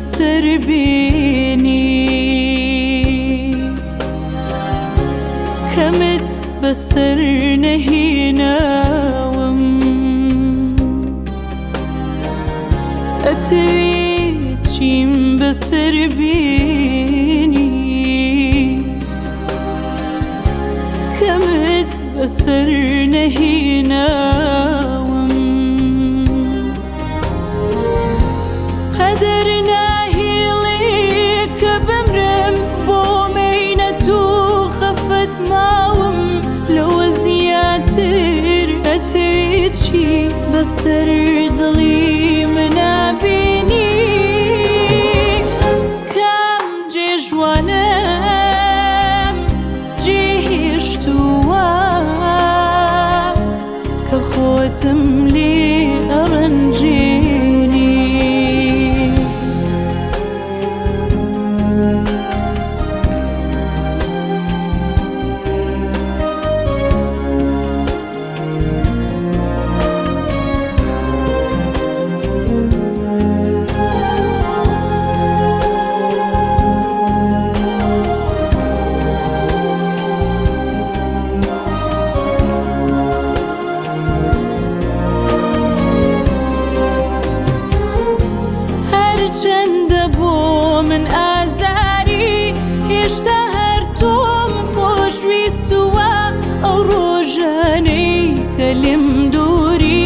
بەسەر بینی کەمت بەسەر نەهیناوم ئەتەوێ چیم بەسەر بینی کەمت بەسەر نەهیناوم قەدەر ناهێڵێ کە بمرم بۆ مەینەت و خەفەت ماوم لەوە زیاتر ئەتەوێ چی بەسەر دڵی منا بینی کام جێژوانم جێهێشتووە کە خۆتم لێ ئەڕەنجێنی. هەرچەندە بۆ من ئازاری هێشتا هەر تۆم خۆشویستووە ئەو ڕۆژانەی کە لێم دووری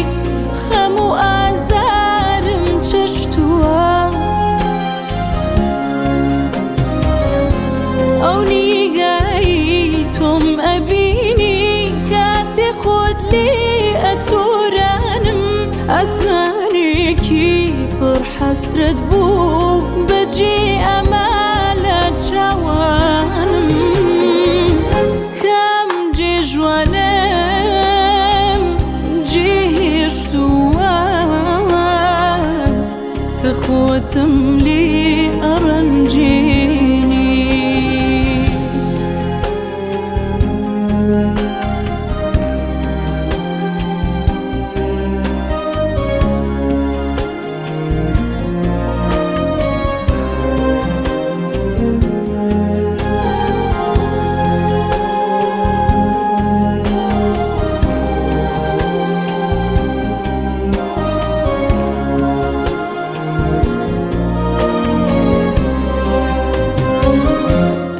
خەم و ئازارم چەشتووە ئەو نیگای تۆم ئەبینی کاتێ خۆت لێ ئەتۆرانم ئاسمانێکی پڕ حەسرەت بوو بەجێ ئەما لە چاوانم کام جێژوانم جێهێشتووە کە خۆتم لێ ئەڕەنجێنی.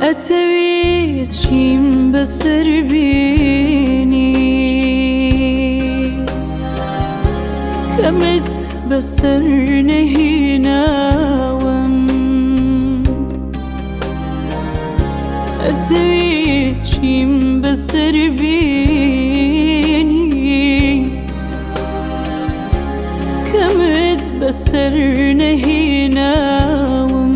ئەتەوێ چیم بەسەر بینی کەمت بەسەر نەهیناوم ئەتەوێ چیم بەسەر بینی کەمت بەسەر نەهیناوم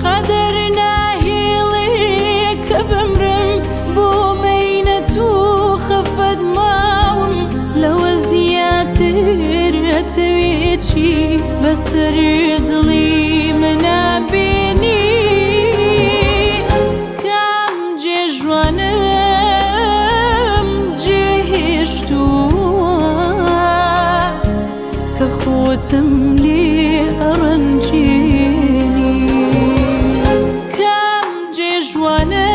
قەدەر ناهێڵێ کە بمرم بۆ مەینەت و خەفەت ماوم لەوە زیاتر ئەتەوێ چی بەسەر دڵی منا بینی کام جێژوانم جێهێشتووە کە خۆتم لێ ئەڕەنجێنی کام جێژوانم.